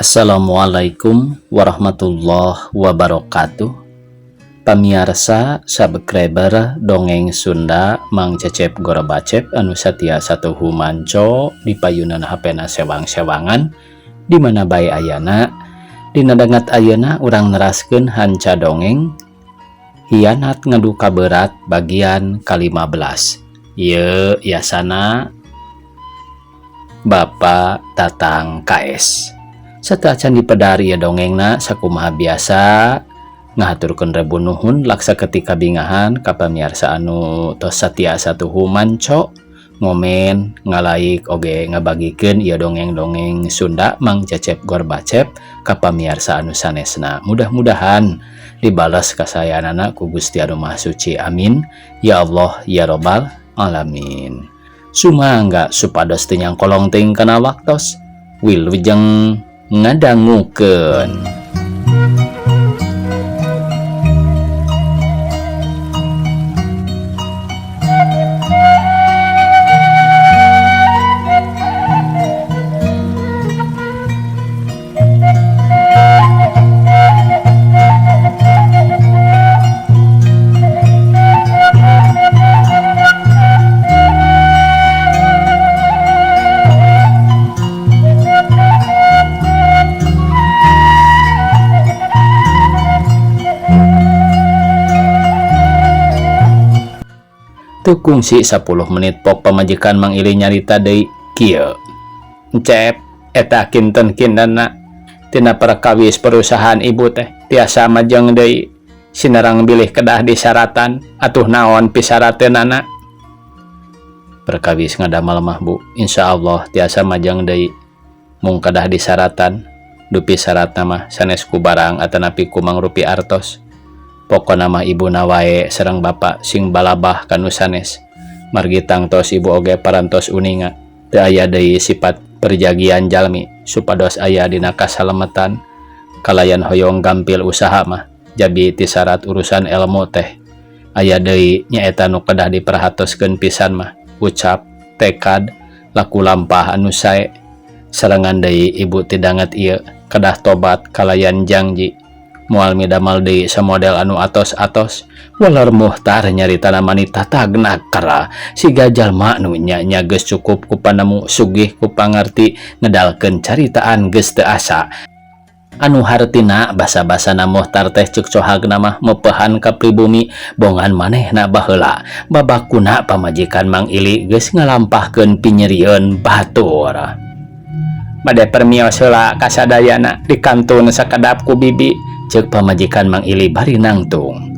Assalamualaikum warahmatullahi wabarakatuh. Pamiarsa subscriber Dongeng Sunda Mang Cecep Gorebacep anu satia satuhu manco di payunan HP-na sewang-sewangan di mana bae ayana. Dina dangat ayeuna urang neraskeun hanca dongeng Hianat Ngadu Kaberat bagian ka-15. Ieu yasana Bapak Tatang KS. Sateuacan dipedar ieu dongengna, sakumaha biasa ngahaturkeun rebu nuhun laksa ketika bingahan ka pamiarsa anu tos satia satuhu manco, ngomen, ngalaik, oge ngabagikeun ieu dongeng-dongeng Sunda Mang Cecep Gorbacep ka pamiarsa anu sanesna. Mudah-mudahan dibalas kasayanana ku Gusti Anu Maha Suci. Amin ya Allah ya Robbal alamin. Sumangga supados teu nyangkolong teuing kana waktos. Wilujeng ngadangukeun. Teu kungsi 10 menit pok pamajikan Mang Ili nyarita deui kieu. Encep, eta kinten-kintenna tina perkawis perusahaan ibu teh tiasa majeng deui sinerang bilih kedah disaratan atuh naon pisarateunana. Perkawis ngadamal mah bu, insyaallah tiasa majeng deui mung kedah disaratan. Dupi syaratna mah sanes ku barang atanapi ku mangrupi artos. Pokona mah ibuna wae sareng bapa sing balabah kanu sanes. Margi tangtos ibu oge parantos uninga teu aya deui sifat perjagian jalmi supados aya dina kasalemetan kalayan hoyong gampil usaha mah jabi ti syarat urusan ilmu teh aya deui nyaeta nu kedah diperhatoskeun pisan mah ucap tekad laku lampah anu sae. Sarengan deui ibu ti danget ieu kedah tobat kalayan janji moal midamal deui samodel anu atos-atos. Walar Muhtar nyaritana mani tatagna kara siga jalma nu nya-nya geus cukup ku panemu sugih ku pangarti ngedalkeun caritaan geus teu asa anu hartina basa-basana Muhtar teh ceuk cohagna mah meupehan ka pribumi bongan manehna baheula. Babakuna pamajikan Mang Ili geus ngalampahkeun pinyerieun batur. Bade permios heula kasadayana dikantun sakedap ku bibi, ceuk pamajikan Mang Ili bari nangtung.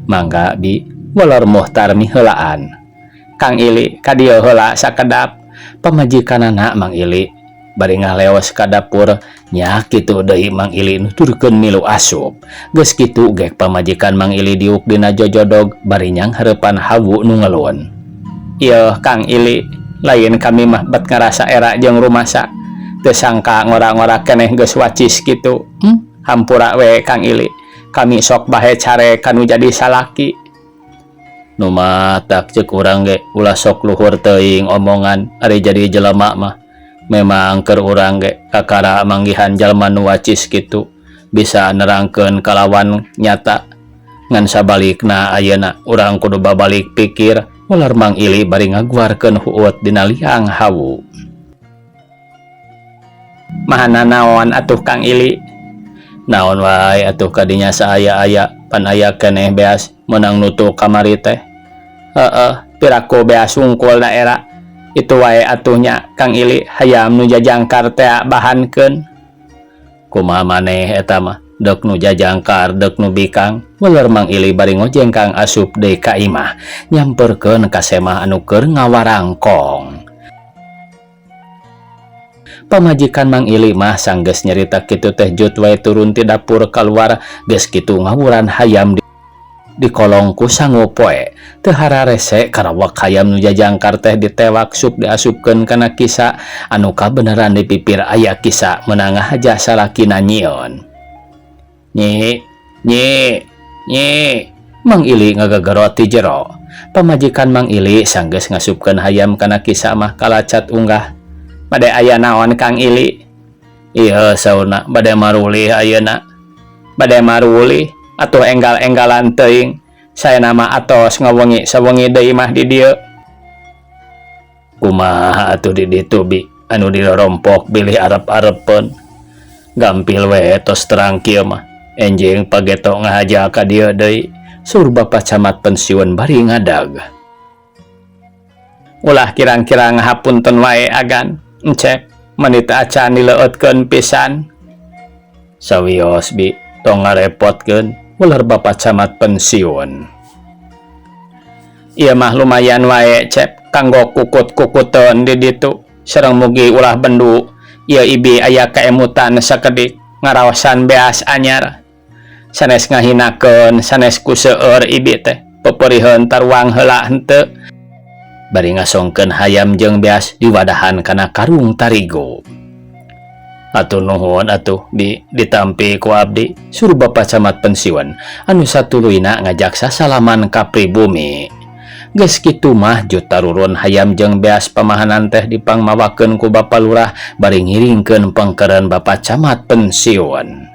Mangga bi, walor Muhtar miheulaan. Kang Ili ka dieu heula sakedap, pamajikanana Mang Ili bari ngaleos ka dapur nya kitu deui Mang Ili nuturkeun milu asup. Geus kitu gek pamajikan Mang Ili diuk dina jojodog bari nyanghareupan hawu nu ngelun. Ieu Kang Ili, lain kami mah bet ngarasa era jeung rumasa. Teu sangka ngora-ngora keneh geus wacis kitu. Hampura we Kang Ili. Kami sok bahe care kanu jadi salaki. Nu matak ceuk urang ge ulah sok luhur teuing omongan ari jadi jelema mah. Memang keur urang ge kakara manggihan jalma nu wacis kitu bisa nerangkeun kalawan nyata. Ngan sabalikna ayeuna urang kudu babalik pikir, ular Mang Ili bari ngaguarkeun huut dina liang hawu. Mahana naon atuh Kang Ili? Naon wae atuh kadinya saaya-aya pan aya keneh beas meunang nutu kamari teh. Heeh, piraku beas wungkul na era. Itu wae atuhnya Kang Ili hayam nu jajangkar teh bahankeun. Kumaha maneh eta mah dek nu jajangkar dek nu bikang. Weler Mang Ili bari ngojengkang asup deui ka imah nyamperkeun ka semah anu keur ngawarangkong. Pamajikan Mang Ili mah sanggeus nyarita kitu teh jut wae turun ti dapur kaluar geus kitu ngawuran hayam di kolong ku sangu poe. Teu hararese karawak hayam nu jajangkar teh ditewak sup diasupkeun kana kisa anu kabeneran di pipir aya kisa meunang ngahaja salakina nyieun. Nyi, nyi, nyi, Mang Ili ngagagero ti jero. Pamajikan Mang Ili sanggeus ngasupkeun hayam kana kisa mah kalacat unggah. Bade aya naon Kang Ili? Ieu saurna bade marulih ayeuna. Bade marulih atuh enggal-enggalan teuing. Saena mah atos ngawengi sawengi deui mah di dieu. Kumaha atuh di ditu bi anu dilorompok bilih arep-arepeun. Gampil we tos terang kieu mah. Enjing pageto ngahaja ka dieu deui. Saur Bapak Camat pensiun bari ngadag. Ulah kirang-kirang ngahapunten wae agan. Encep meni teu acan dileueutkeun pisan. Sawios bi tong ngarepotkeun ular Bapak Camat pensiun. Ieu mah lumayan wae cep kanggo kukut-kukuteun di ditu. Sareng mugi ulah bendu ieu ibi aya kaemutan sakedik ngaraosan beas anyar. Sanes ngahinakeun sanes ku seueur ibi teh peperiheun taruang heula henteu. Bari ngasongkeun hayam jeung beas diwadahan kana karung tarigu. Atuh nuhun atuh bi ditampi ku abdi suruh Bapak Camat pensiun anu satuluyna ngajak sasalaman ka pribumi. Geus kitu mah jutarurun hayam jeung beas pamahanan teh dipangmawakeun ku Bapak Lurah bari ngiringkeun pengkeren Bapak Camat pensiun.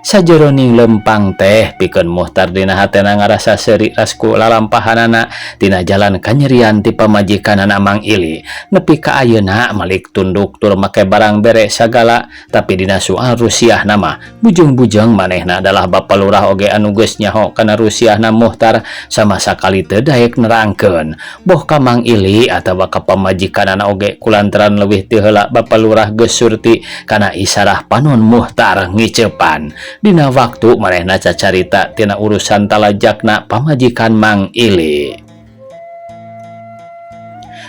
Sajeroning lempang teh pikeun Muhtar dina hatena ngarasa seuri rasku lalampahanana tina jalan kanyerian ti pamajikanana Mang Ili nepi ka ayeuna malik tunduk tur make barang bere sagala tapi dina soal rusiahna mah bujeng-bujeng manehna adalah Bapa Lurah oge anu geus nyaho kana rusiahna Muhtar sama sakali teu daek nerangkeun boh ka Mang Ili atawa ka pamajikanana oge kulantaran leuwih ti heula Bapa Lurah geus surti kana isarah panon Muhtar ngiceupan dina waktu manehna cacarita tina urusan talajakna pamajikan Mang Ili.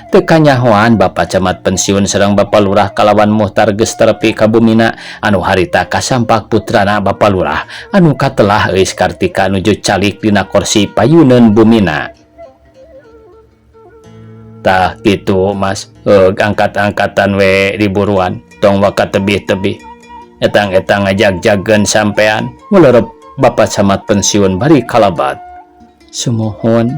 Teu kanyahoan Bapak Camat pensiun sareng Bapak Lurah kalawan Muhtar geus terepi ka bumina anu harita kasampak putrana Bapak Lurah anu katelah Euis Kartika nuju calik dina korsi payuneun bumina. Tah kitu Mas, angkat-angkatan we diburuan tong waka tebih-tebih. Etang-etang ngajag-jagkeun sampean walerep Bapak Camat pensiun bari kalabat. Sumuhun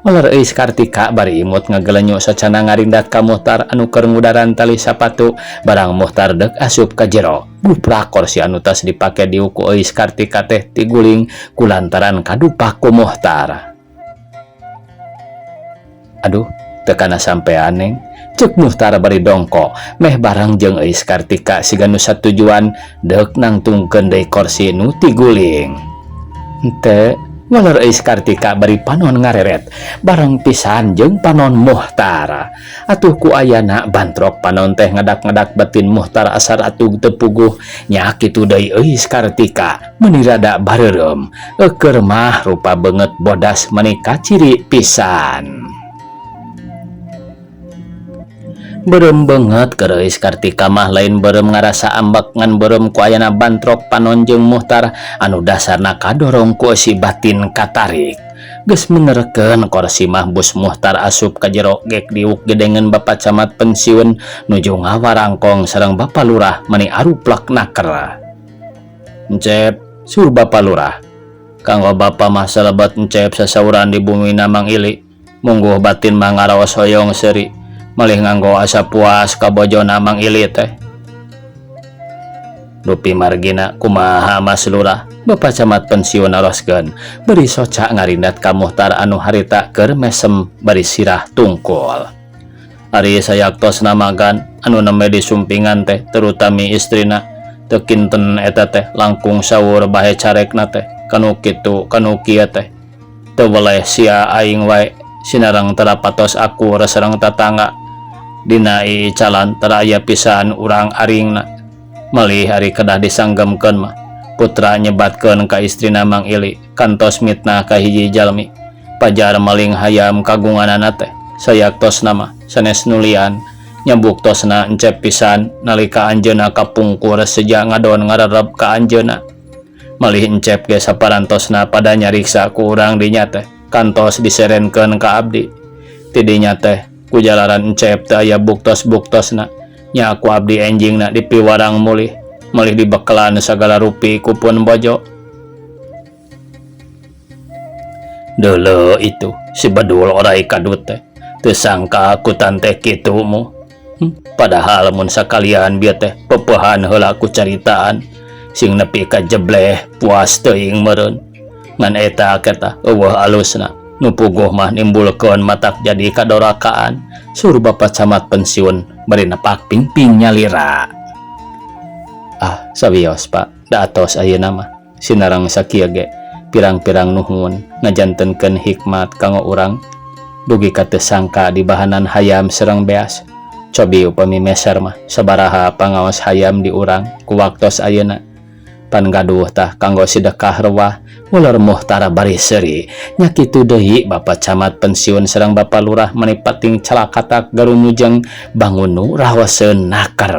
waler Euis Kartika bari imut ngagelenyo sacana ngarindat ka Muhtar anu keur ngudaran tali sapatu barang Muhtar deuk asup ka jero. Guprak korsi anu tas dipake diuk ku Euis Kartika teh tiguling kulantaran kadupak ku Muhtar. Aduh, teu kana sampean neng. Cek Muhtar bari dongko meh bareng jeung Euis Kartika siga nu satujuan deuk nangtungkeun deui korsi nu tiguling. Henteu waler Euis Kartika bari panon ngareret bareng pisan jeung panon Muhtar. Atuh ku ayana bantrok panon teh ngadak-ngadak batin Muhtar asar atug teu puguh nya kitu deui Euis Kartika meuni rada bareureum eukeur mah rupa beungeut bodas meuni kaciri pisan. Beureum beungeut keur Euis Kartika mah lain beureum ngarasa ambek ngan beureum ku ayana bantrok panon jeung Muhtar anu dasarna kadorong ku eusi batin katarik. Geus menerkeun korsi mah bus Muhtar asup ka jero gek diuk gedengeun Bapak Camat pensiun nuju ngawarangkong sareng Bapak Lurah meni aruplek naker. Encep, sur Bapak Lurah. Kanggo Bapak mah salebet encep sasauran di bumina Mang Ili. Mungguh batin mah ngaraos hoyong seuri. Malih nganggo asa puas ka bojona Mang Ili teh. Dupi margina kumaha Mas Lurah, Bapak Camat pensiun naroskeun bari soca ngarindat ka Muhtar anu harita keur mesem bari sirah tungkul. Ari sayaktosna magan anu nembe disumpingan teh terutami istrina teu kinten eta teh langkung saur bahe carekna teh kanu kitu kanu kieu teh. Teu weleh sia aing wae sinareng terapatos akur sareng tatangga. Dina icalan tara aya pisan urang aringna. Malih ari kedah disanggemkeun mah. Putra nyebatkeun ka istrina Mang Ili kantos mitnah ka hiji jalmi. Pajar maling hayam kagunganana teh sayaktosna mah sanes nulian. Nyabuktosna encep pisan nalika anjeunna kapungkur seja ngadon ngarerep ka anjeunna. Malih encep ge saparantosna pada nyariksa ku urang dinya teh kantos diserenkeun ka abdi. Tidinya teh kujalaran encep teu aya buktos-buktosna nya ku abdi enjingna dipiwarang mulih malih dibekelan sagala rupi ku pun bojo. Deuleu itu si bedul orai kadut teh teu sangka ku tante kitu mu. Padahal mun sakalian bieu teh pepeuhan heula ku caritaan sing nepi ka jebleh puas teuing meureun. Ngan eta keta eueuh alusna nu puguh mah nimbulkeun matak jadi kadorakaan sur Bapak Camat pensiun bari nepak pingping nyalira. Ah, sawios Pak, da atos ayeuna mah sinarang sakieu ge pirang-pirang nuhun ngajantenkeun hikmat kanggo urang dugi ka teu sangka di bahanan hayam sareng beas. Cobi upami meser mah sabaraha pangaos hayam di urang ku waktos ayeuna. Pan gaduh tah kanggo sidekah rewah ular muhtara bari seuri. Nya kitu deui Bapak Camat pensiun sareng Bapak Lurah mani pating calakatak garumujeng bangun nu rawaseun naker.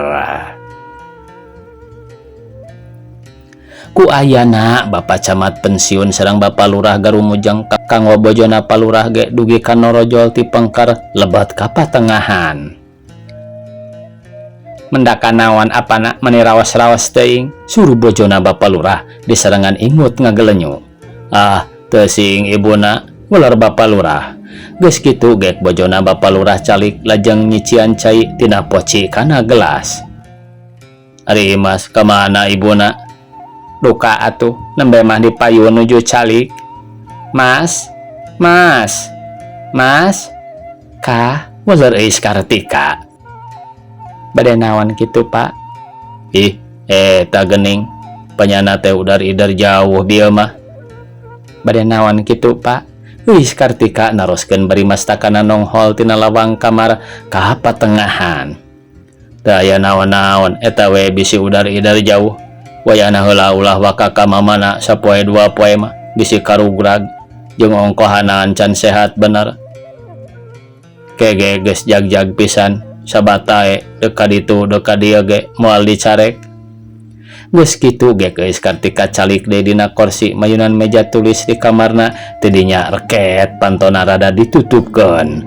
Ku ayana Bapak Camat pensiun sareng Bapak Lurah garumujeng kanggo bojona Palurah ge dugi ka norojol ti pengker lebet ka patengahan. Mendakan naon apana meni raos-raos teuing suruh bojona Bapak Lurah diserangan imut ngagelenyu. Ah, teu sing ibuna ular Bapak Lurah. Geus kitu gek bojona Bapak Lurah calik lajeng nyician cai tina poci kana gelas. Ari Imas kamana ibuna? Duka atuh nembe mah dipayun nuju calik. Mas, mas, mas, kah waler euis Kartika. Bade naon kitu Pak? Ih, eta geuning panyana teh udar idar jauh bieu mah. Bade naon kitu Pak? Euis Kartika naroskeun bari mastakana nonghol tina lawang kamar ka patengahan. Teu aya naon-naon eta we bisi udar idar jauh. Wayahna heula ulah waka ka mamana sapoe dua poe mah bisi karugrag jeung ongkohanan can sehat bener. Kege geus jag-jag pisan sabatae deuk ka ditu deuk ka dieu ge moal dicarek. Geus kitu ge Euis Kartika calik deui dina korsi mayunan meja tulis di kamarna tidinya reket pantona rada ditutupkeun.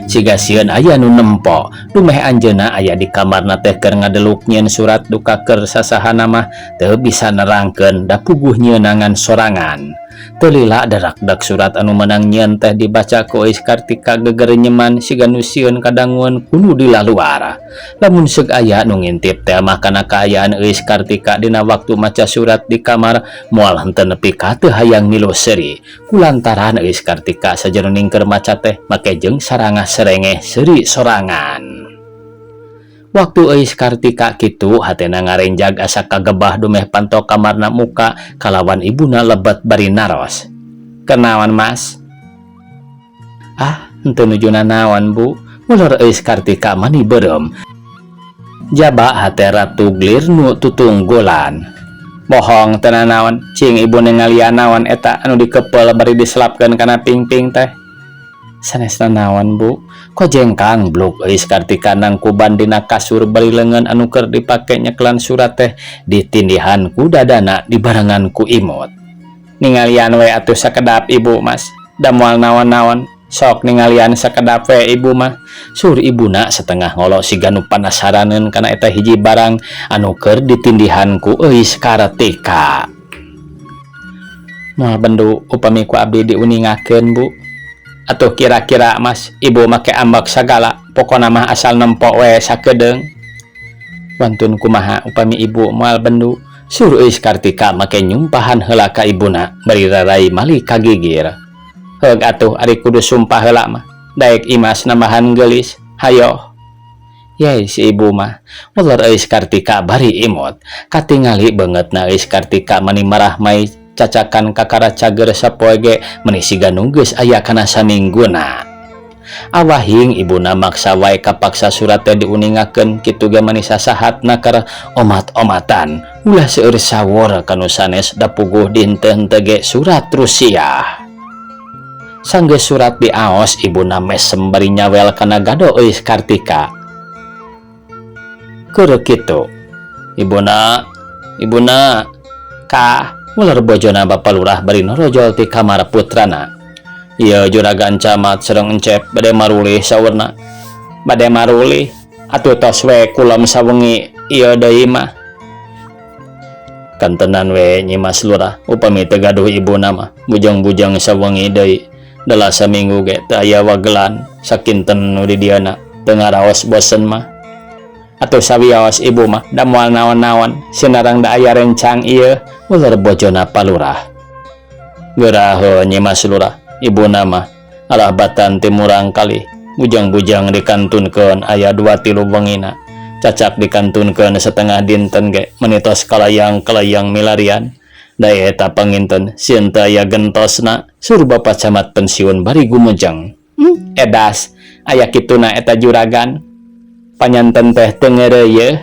Siga sieun aya nu nempo dumeh anjeunna aya di kamarna teh keur ngadeluk nyieun surat duka keur sasahana mah teu bisa nerangkeun da puguh nyieunangan sorangan. Teu lila darakdak surat anu meunang nyieun teh dibaca ku Euis Kartika gegerenyeman siga nu sieun kadangueun kudu dilaluar. Lamun seug aya nu ngintip teh mah kana kaayaan Euis Kartika dina waktu maca surat di kamar moal henteu nepi ka teu hayang milu seuri. Kulantaran Euis Kartika sajeroning keur maca teh make jeung sarangah serengeh seuri sorangan. Waktu Euis Kartika kitu hatena ngarenjag asa kagebah dumeh panto kamarna muka kalawan ibuna lebet bari naros. Kenaon Mas? Ah, henteu nuju nanaon Bu. Ular Euis Kartika mani beureum. Jaba hate ratu glir nu tutunggulan. Bohong teu nanaon, cing ibu ningalian naon eta anu dikepel bari diselapkeun kana pingping teh. Sanesna naon Bu? Kojengkang bluk Euis Kartika nangkuban dina kasur bari leungeun anu keur dipake nyekelan surat teh ditindihan ku dadana dibarengan ku imut. Ningalian we atuh sakedap ibu Mas, da moal naon-naon. Sok ningalian sakedap we ibu mah. Sur ibuna setengah ngolo siga nu panasaraneun kana eta hiji barang anu keur ditindihan ku Euis Kartika. Moal bendu upami ku abdi diuningakeun Bu. Atuh kira-kira Mas, ibu make ambek sagala, pokona mah asal nempo we sakedeung. Wantun kumaha upami ibu moal bendu, sur Euis Kartika make nyumpahan heula ka ibuna bari rarai mali ka gigir. Heug atuh ari kudu sumpah heula mah, daek Imas nambahan geulis, hayo. Yai si ibu mah, ular Euis Kartika bari imut, katingali beungeutna Euis Kartika mani marah mai cacakan kakara cager sapoe ge meni siga nu geus aya kana samingguna. Awahing ibuna maksa wae kapaksa surat teh diuningakeun kitu ge mani sasahatna keur omat-omatan. Ulah seueur sawor kanu sanes da puguh dihenteu-henteu ge surat Rusia. Sanggeus surat diaos ibuna mesem bari nyawel kana gado Euis Kartika. Keur kitu. Ibuna, ibuna, ka ular bojona Bapak Lurah bari norojol ti kamar putrana. Ieu juragan camat sareng encep bade marulih saurna. Bade marulih atuh tos we kulem sawengi ieu deui mah. Kantenan we Nyimas Lurah upami teu gaduh ibuna mah bujang-bujang sawengi deui. Dala saminggu ge teu aya wagelan sakinten nu di dieuna. Teu ngaraos bosen mah. Atuh sawios ibu mah da moal naon-naon sinarang da aya rencang ieu uler bojona Pa Lurah. Geurah Nyi Mas Lurah, ibuna mah alah batan ti murangkalih bujang-bujang dikantunkeun aya dua tilu wengina cacak dikantunkeun satengah dinten ge meni tos kalayang-kalayang milarian da eta panginten sieun teu aya gentosna sur Bapa Camat pensiun bari gumujeng. Edas aya kituna eta juragan panyanten teh teu ngeureuyeun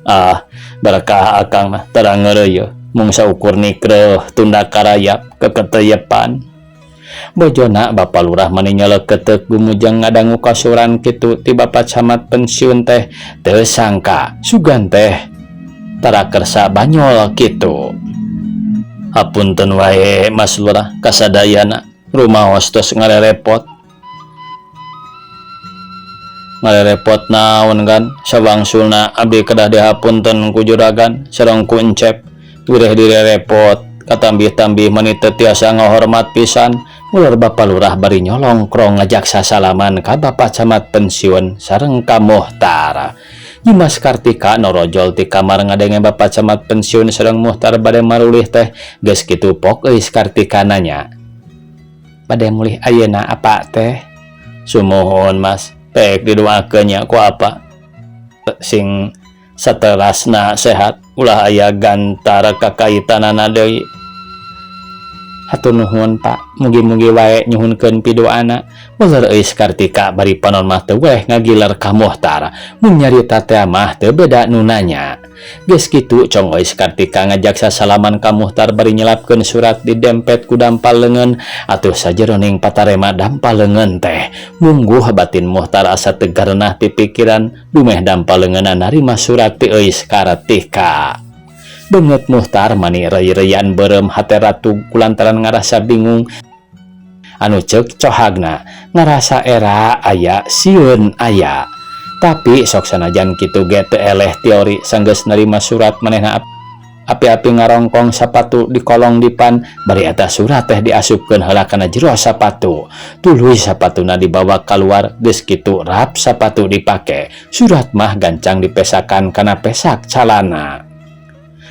ah berkah akang mah tara ngeureuyeun mung saukur nikreuh tunda karayap keketeyepan bojona Bapa Lurah mani nyeleketeuk gumujeng ngadangu kasuran kitu ti Bapa Camat pensiun teh teu sangka sugan teh tara kersa banyol kitu. Hapunten wae Mas Lurah kasadayana rumaos tos ngarerepot. Ngarerepot naon gan sawangsulna abdi kedah dihapunten ku juragan sareng ku encep wireh direrepot katambih-tambih meni teu tiasa ngahormat pisan ular Bapa Lurah bari nyolongkrong ngajak sasalaman ka Bapa Camat pensiun sareng ka Muhtar. Nyimas Kartika norojol ti kamar ngadenge Bapa Camat pensiun sareng Muhtar bade marulih teh geus kitu pok euis Kartika nanya. Bade mulih ayeuna apa teh? Sumuhun Mas, pek didoakeun nya ku apa? Sing saterasna sehat ulah aya gantar kakaitanana deui. Hatur nuhun Pak, mugi-mugi wae nyuhunkeun pidoana. Ular euis Kartika bari panon mah teu weh ngagiler ka Muhtar. Mun nyarita teh mah teu beda nu nanya. Geus kitu cong euis Kartika ngajak sasalaman ka Muhtar bari nyelapkeun surat di dempet ku dampal leungeun atuh sajeroning patarema dampal leungeun teh. Mungguh batin Muhtar asa teu garenah ti pikiran dumeh dampal leungeunna narima surat ti euis Kartika. Beungeut Muhtar mani reuy-reuyan beureum hate ratug kulantaran ngarasa bingung anu ceuk cohagna ngarasa era aya sieun aya. Tapi sok sanajan kitu ge teu eleh teori sanggeus narima surat manehna api-api ngarongkong sapatu di kolong dipan bari eta surat teh diasupkeun heula kana jero sapatu. Tuluy sapatuna dibawa kaluar geus kitu rap sapatu dipake. Surat mah gancang dipesakan kana pesak calana.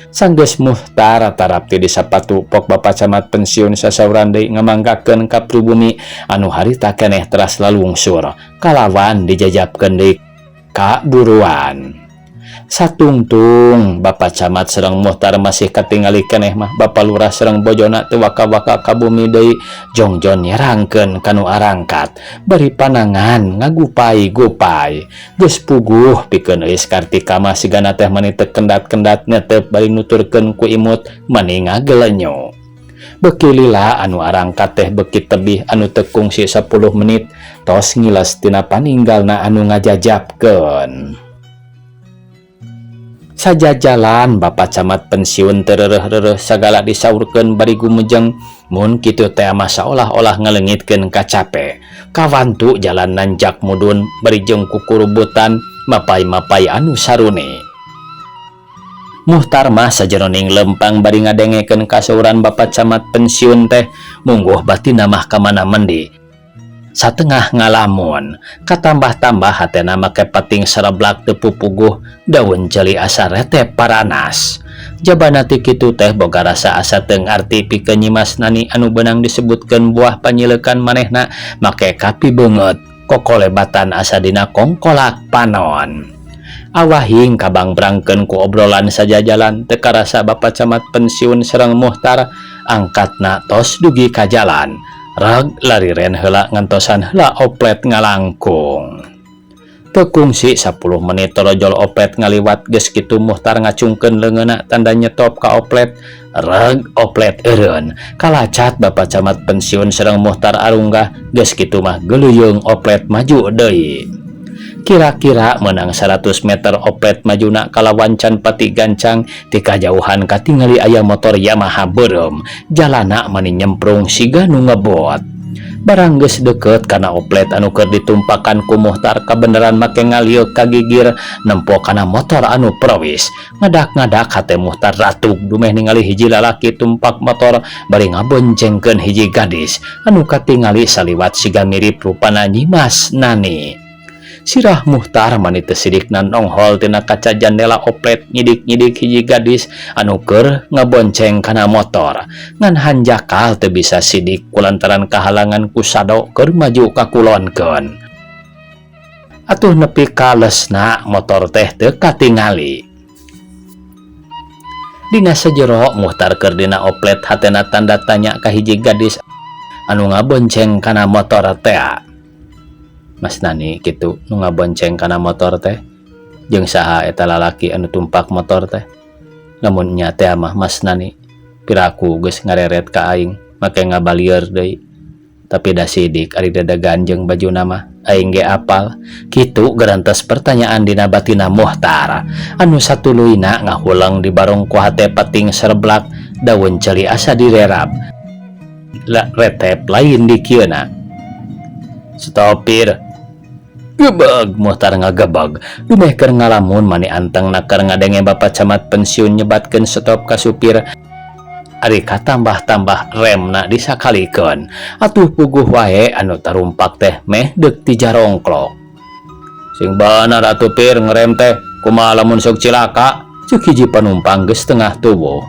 Sanggeus Muhtar tarapti di sapatu pok Bapa Camat pensiun sasauran deui ngamanggakeun ka pribumi anu harita keneh teras lalungsur kalawan dijajabkeun deui ka buruan. Satungtung Bapa Camat sareng Muhtar masih katingali keneh mah Bapa Lurah sareng bojona teu waka-waka ka bumi deui jongjon nyerangkeun ka nu arangkat bari panangan ngagupai-gupai geus puguh pikeun euis Kartika mah sigana teh mani teu kendat-kendat netep bari nuturkeun ku imut mani ngagelenyo. Beuki lila anu arangkat teh beuki tebih anu teu kungsi 10 menit tos ngiles tina paninggalna anu ngajajabkeun. Sajajalan Bapa Camat pensiun terereh-rereh sagala disaurkeun bari gumejeng mun kitu teh mah saolah-olah ngaleungitkeun kacape. Kawantu jalan nanjak mudun bari jeung kukurubutan mapai-mapai anu sarune. Muhtar mah sajeroning lempang bari ngadengekeun kasauran Bapa Camat pensiun teh mungguh batinna mah kamana mendi. Satengah ngalamun katambah-tambah hatena make pating sareblak teu pupuguh daun ceuli asa retep paranas. Jabana ti kitu teh boga rasa asa teu ngarti pikeun Nyimas Nani anu beunang disebutkeun buah panyileukan manehna make kapi beungeut kokolebatan asa dina kongkolak panon. Awahing kabangbrangkeun ku obrolan sajajalan teu karasa Bapa Camat pensiun sareng Muhtar angkatna tos dugi ka jalan. Rag lariren heula ngantosan heula oplet ngalangkung. Teu kungsi 10 menit torojol oplet ngaliwat geus kitu Muhtar ngacungkeun leungeunna tanda nyetop ka oplet. Rag oplet eureun. Kalacat Bapa Camat pensiun sareng Muhtar arunggah geus kitu mah geuleuyeung oplet maju deui. Kira-kira menang 100 meter oplet majuna kalawan can pati gancang ti kajauhan katingali aya motor Yamaha beureum jalana mani nyemprung siga nu ngebot. Barang geus deukeut kana oplet anu keur ditumpakan ku Muhtar kabeneran make ngalieu ka gigir nempo kana motor anu perwis. Ngadak-ngadak hate Muhtar ratug dumeh ningali hiji lalaki tumpak motor bari ngaboncengkeun hiji gadis anu katingali saliwat siga mirip rupana Nyimas Nani. Sirah Muhtar mani teu sidikna nonghol tina kaca jandela oplet nyidik-nyidik hiji gadis anu keur ngabonceng kana motor. Ngan hanjakal teu bisa sidik kulantaran kahalangan ku sado keur maju kakulonkeun. Atuh nepi ka lesna motor teh teu katingali. Dina sajero Muhtar keur dina oplet hatena tanda tanya ka hiji gadis anu ngabonceng kana motor tea. Mas Nani kitu nu ngabonceng kana motor teh jeung saha eta lalaki anu tumpak motor teh. Lamun nya teh mah Mas Nani piraku geus ngareret ka aing make ngabalieur deui. Tapi da sidik ari dedegan jeung bajuna mah aing ge apal. Kitu gerantos pertanyaan dina batina Muhtar anu satuluyna ngahuleng di barong ku hate pating serblak daun ceuli asa direrab. La retep lain di kieuna. Stopir. Gebeg Muhtar ngagebeg. Dumeh keur ngalamun mani anteng keur ngadenge Bapak Camat pensiun nyebatkeun stop ka supir. Ari katambah-tambah remna disakalikeun. Atuh puguh wae anu tarumpak teh meh deuk tijarongklok. Sing bener atuh pir ngerem teh, kumaha lamun sok cilaka? Ceuk hiji panumpang geus tengah tubuh.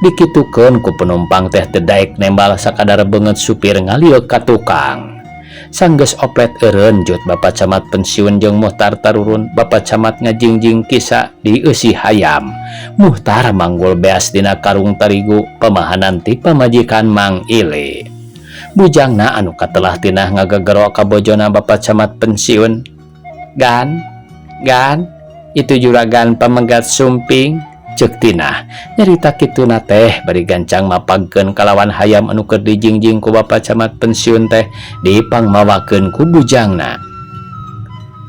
Dikitukeun ku penumpang teh teu daek nembal sakadar beungeut supir ngalieuk ka tukang. Sanggeus oplet eureun jut Bapak Camat pensiun jeung Muhtar tarurun, Bapak Camat ngajingjing kisa dieusi hayam. Muhtar manggul beas dina karung tarigu pamahanan ti pamajikan Mang Ili. Bujangna anu katelah tinah ngagegero ka bojona Bapak Camat pensiun. Gan, gan, itu juragan pamegat sumping. Ceuk Tinah nyarita kituna teh bari gancang mapagkeun kalawan hayam anu keur dijingjing ku Bapak Camat pensiun teh dipangmawakeun ku bujangna.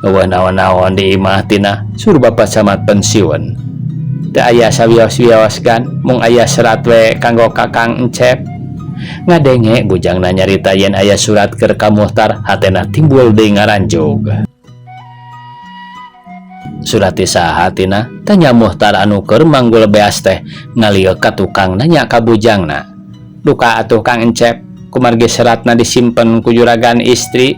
Eueuh naon-naon di imah Tinah sur Bapak Camat pensiun. Teu aya sawios-wios gan mung aya serat we kanggo Kakang Encep. Ngadenge bujangna nyarita yen aya surat keur ka Muhtar hatena timbul deui ngaranjug. Surat ti saha Tina? Tanya Muhtar anu keur manggul beas teh ngalieuk ka tukang nanya ka bujangna. Duka atuh Kang Encep, kumargi seratna disimpen ku juragan istri.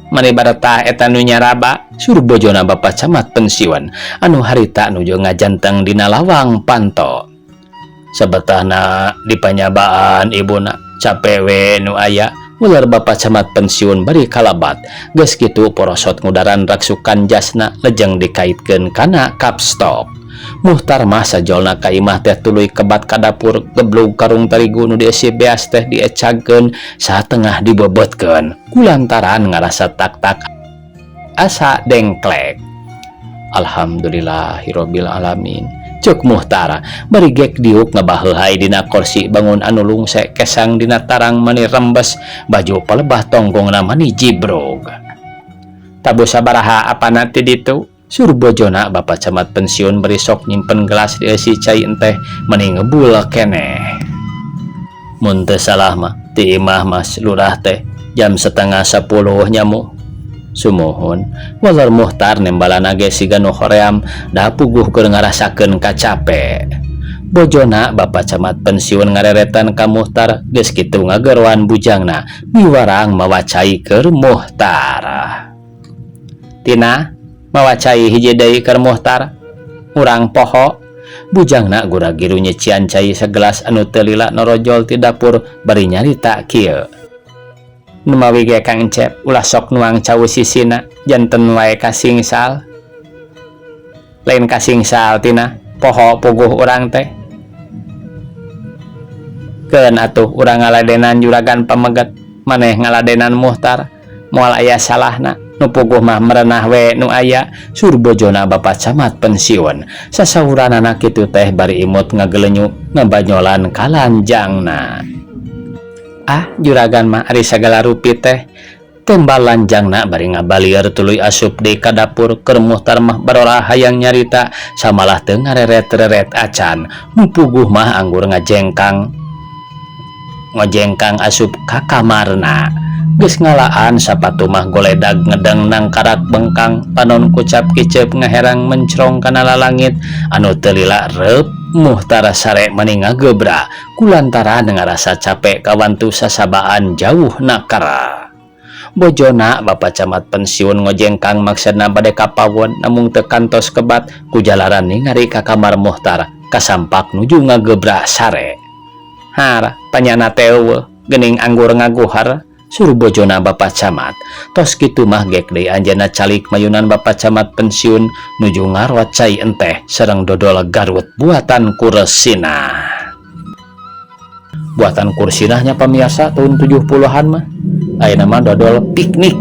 Mani baretah eta nu nyaraba? Sur bojona Bapak Camat pensiun anu harita nuju ngajanteng dina lawang panto. Sabetahna dipanyabaan ibuna cape we nu aya. Ular Bapak Camat pensiun bari kalabat. Geus kitu porosot ngudaran raksukan jasna lejeng dikaitkeun kana kapstok. Muhtar mah sajolna ka imah teh tuluy kebat ka dapur geblug karung tarigu nu dieusi beas teh diecagkeun satengah dibobotkeun kulantaran ngarasa tak-tak asa dengklek. Alhamdulillahirabbil alamin. Ceuk Muhtar bari gek diuk ngabaheuhay dina korsi bangun anu lungse kesang dina tarang mani rembes baju palebah tonggongna mani jibrog. Tabu sabaraha apana ti ditu? Sur bojona Bapak Camat pensiun bari sok nyimpen gelas dieusi cai enteh mani ngebul keneh. Mun teu salah mah ti imah Mas Lurah teh jam 9.30 nyamu. Sumuhun walar Muhtar nembalana ge siga nu hoream da puguh keur ngarasakeun kacape. Bojona Bapak Camat pensiun ngareretan ka Muhtar geus kitu ngageroan bujangna miwarang mawa cai keur Muhtar. Tina mawa cai hiji deui keur Muhtar urang poho. Bujangna gura-giru nyecian cai segelas anu teu lila norojol ti dapur bari nyarita kieu. Numawi ge Kang Encep ulah sok nuang cau sisina janten wae kasingsal. Lain kasingsal Tina poho puguh urang teh. Keun atuh urang ngaladenan juragan pameget maneh ngaladenan Muhtar moal aya salahna nu puguh mah merenah we nu aya sur bojona Bapak Camat pensiun. Sasauranana kitu teh bari imut ngagelenyu ngabanyolan kalanjangna. Ah juragan mah ari sagala rupi teh tembal lanjangna bari ngabalieur tuluy asup deui ka dapur keur Muhtar mah barora hayang nyarita samalah teu ngareret-reret acan nu puguh mah anggur ngajengkang ngojengkang asup ka kamarna. Geus ngalaan sapatu mah goledag ngedeng nangkarak bengkang panon kucap kicep ngaherang mencrong kana lalangit anu teu lila reup Muhtar sare mani ngagebra kulantaran ngarasa capek kawantu sasabaan jauh nakara. Bojona Bapak Camat pensiun ngojengkang maksudna bade ka pawon namung teu kantos kebat ku jalaran ningari ka kamar Muhtar kasampak nuju ngagebrak sare. Har, panyana teh eueuh, geuning anggur ngaguhar, suruh bojona Bapak Camat. Tos kitu mah gek deui anjeunna calik mayunan Bapak Camat pensiun nuju ngarot cai enteh sareng dodol Garut buatan Kursinah. Buatan Kursinahnya pamiarsa tahun 70-an mah. Ayeuna mah dodol Piknik.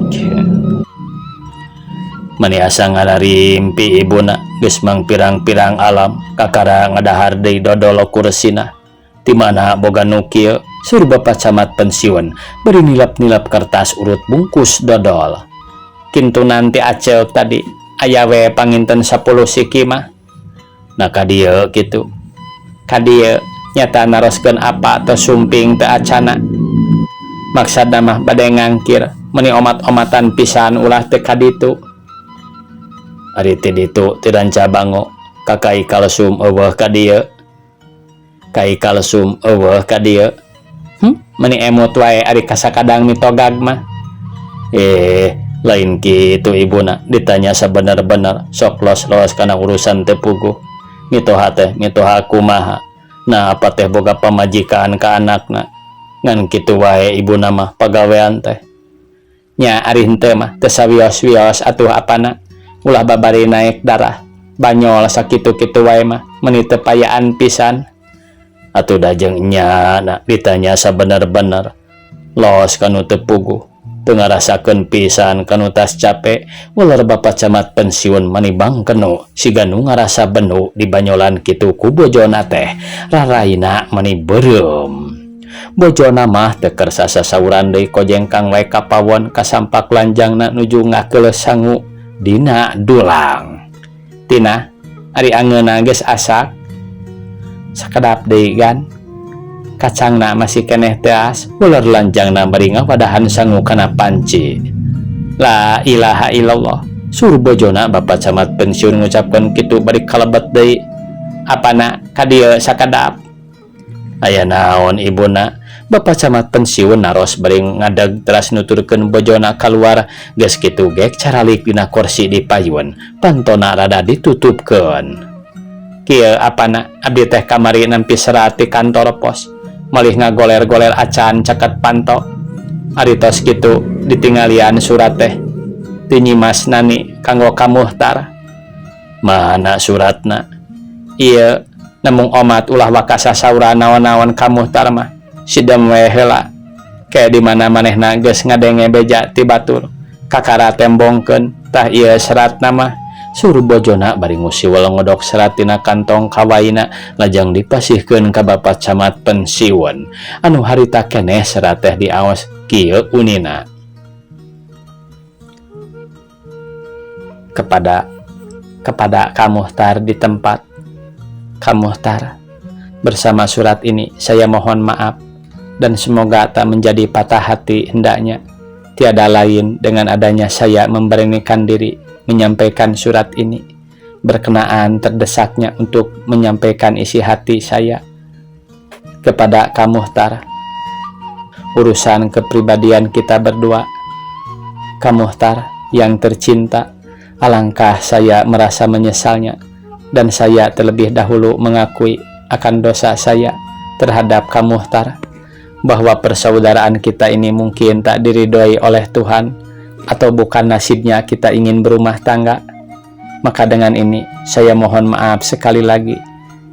Mani asa ngalarimpi ibuna geus mang pirang-pirang alam kakara ngadahar deui dodol Kursinah. Di mana boga nu kieu, suruh Bapak Camat pensiun bari nilap-nilap kertas urut bungkus dodol. Kintunan ti aceuk tadi aya we panginten 10 siki mah. Nah ka dieu kitu. Ka dieu nyata naroskeun apa atau sumping teu acana. Maksudna mah bade ngangkir meuni omat-omatan pisan ulah teu ka ditu. Ari ti ditu ti Rancabango ka Kai Kalsum euweuh ka dieu. Kai Kalsum euweuh ka dieu. Meuni emut wae ari kasakadang mitogag mah. Lain kitu ibuna, ditanya sabener-bener sok los-los kana urusan teu puguh. Mitoha teh mitoha kumaha? Nah apa teh boga pamajikan ka anakna? Ngan kitu wae ibuna mah pagawean teh. Nya ari henteu mah teu sawios-wios atuh apana. Ulah babari naek darah. Banyol sakitu-kitu wae mah meuni teu payaan pisan. Atuh da jeung nya na ditanya sabener-bener. Los kanu teu puguh. Teu ngarasakeun pisan kanu tas cape. Ular Bapak Camat pensiun mani bangkenu siga nu ngarasa benu dibanyolan kitu ku bojona teh. Raraina mani beureum. Bojona mah teu kersa sasauran deui kojengkang wae ka pawon kasampak lanjangna nuju ngakeuleuh sangu dina dulang. Tina, ari angeunna geus asak. Sakedap deui gan. Kacangna masih keneh teas, ular lanjangna bari ngawadahan sangu kana panci. La ilaha illallah. Suruh bojona Bapak Camat pensiun ngucapkeun kitu bari kalebet deui. Apana ka dieu sakedap? Aya naon ibuna? Bapak Camat pensiun naros bari ngadeg teras nuturkeun bojona kaluar geus kitu gek caralik dina kursi di payun. Pantona rada ditutupkeun. Kieu apana abdi teh kamari nampi serat di kantor pos. Malih ngagoler-goler acan caket panto. Ari tos kitu ditinggalian surat teh ti Nyimas Nani kanggo ka Muhtar. Mana suratna? Ieu namung omat ulah waka sasaura naon-naon ka Muhtar mah. Sidem we heula. Ke di mana manehna geus ngadenge beja ti batur. Kakara tembongkeun tah ieu seratna mah. Suruh bojona bari ngusiwel ngodok serat tina kantong kawaina lajang dipasihkeun ka Bapak Camat pensiun. Anu harita keneh serat teh diaos kieu unina. Kepada Ka Muhtar di tempat. Ka Muhtar, bersama surat ini saya mohon maaf dan semoga tak menjadi patah hati hendaknya. Tiada lain dengan adanya saya memberanikan diri menyampaikan surat ini berkenaan terdesaknya untuk menyampaikan isi hati saya kepada Ka Muhtar. Urusan kepribadian kita berdua, Ka Muhtar yang tercinta, alangkah saya merasa menyesalnya dan saya terlebih dahulu mengakui akan dosa saya terhadap Ka Muhtar, bahwa persaudaraan kita ini mungkin tak diridhoi oleh Tuhan atau bukan nasibnya kita ingin berumah tangga. Maka dengan ini saya mohon maaf sekali lagi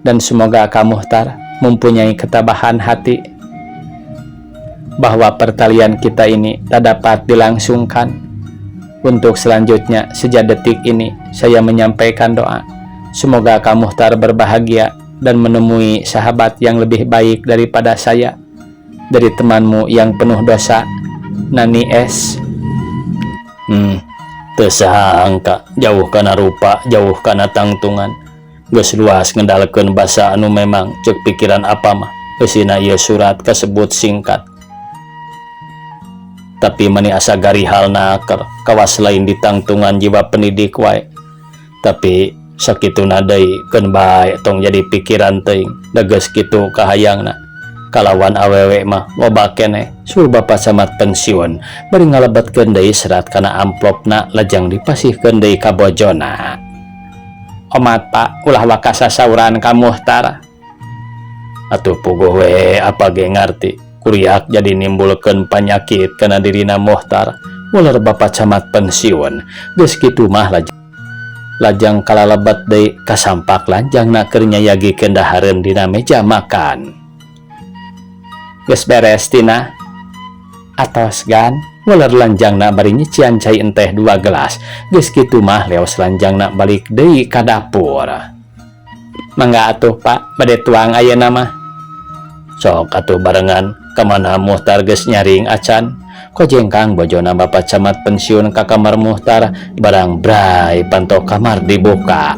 dan semoga Ka Muhtar mempunyai ketabahan hati bahwa pertalian kita ini tak dapat dilangsungkan. Untuk selanjutnya sejak detik ini saya menyampaikan doa semoga Ka Muhtar berbahagia dan menemui sahabat yang lebih baik daripada saya, dari temanmu yang penuh dosa, Nani S. Teu sangka jauh kana rupa, jauh kana tangtungan. Geus luas ngendalkeun basa anu memang ceuk pikiran apa mah. Eusina ieu surat kasebut singkat. Tapi mani asa garihal naker, kawas lain ditangtungan jiwa pendidik wae. Tapi sakituna deui keun bae tong jadi pikiran teuing, da geus kitu kahayangna. Kalawan awewe mah loba keneh, suruh Bapak Camat pensiun bari ngalebetkeun deui serat kana amplopna lajeng dipasihkeun deui ka bojona. Omat Pak, ulah waka sasauran ka Muhtar. Atuh puguh we apa ge ngarti, kuriak jadi nimbulkeun panyakit kana dirina Muhtar. Ular Bapak Camat pensiun, geus kitu mah lajeng lajang kalalebat deui kasampak lanjangna keur nyayagikeun dahareun dina meja makan. Geus beres, Tina? Atos, Gan, waler lanjangna bari nyician cai enteh dua gelas. Geus kitu mah leos lanjangna balik deui ka dapur. Mangga atuh, Pak, bade tuang ayeuna mah. Sok atuh barengan, kamana Muhtar geus nyaring acan. Kojengkang bojona Bapak Camat pensiun ka kamar Muhtar, barang bray panto kamar dibuka.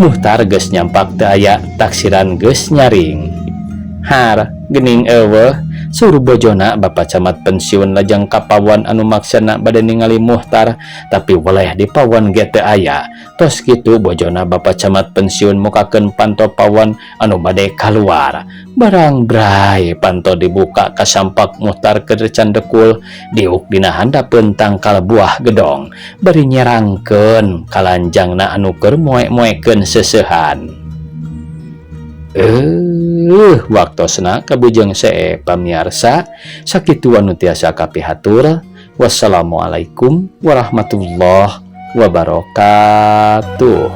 Muhtar geus nyampak teu aya, taksiran geus nyaring. Har, gening euweuh, suruh bojona Bapak Camat pensiun lajeng ka pawon anu maksana bade ningali Muhtar, tapi weleh di pawon ge teu aya. Tos kitu bojona Bapak Camat pensiun mukakeun panto pawon anu bade kaluar. Barang bray panto dibuka kasampak Muhtar keur candekul diuk dina handapeun tangkal buah gedong bari nyerangkeun ka lanjangna anu keur moek-moekeun seuseuhan. Waktosna kabujeng see, pamiarsa, sakitu anu tiasa kapihatur. Wassalamualaikum warahmatullahi wabarakatuh.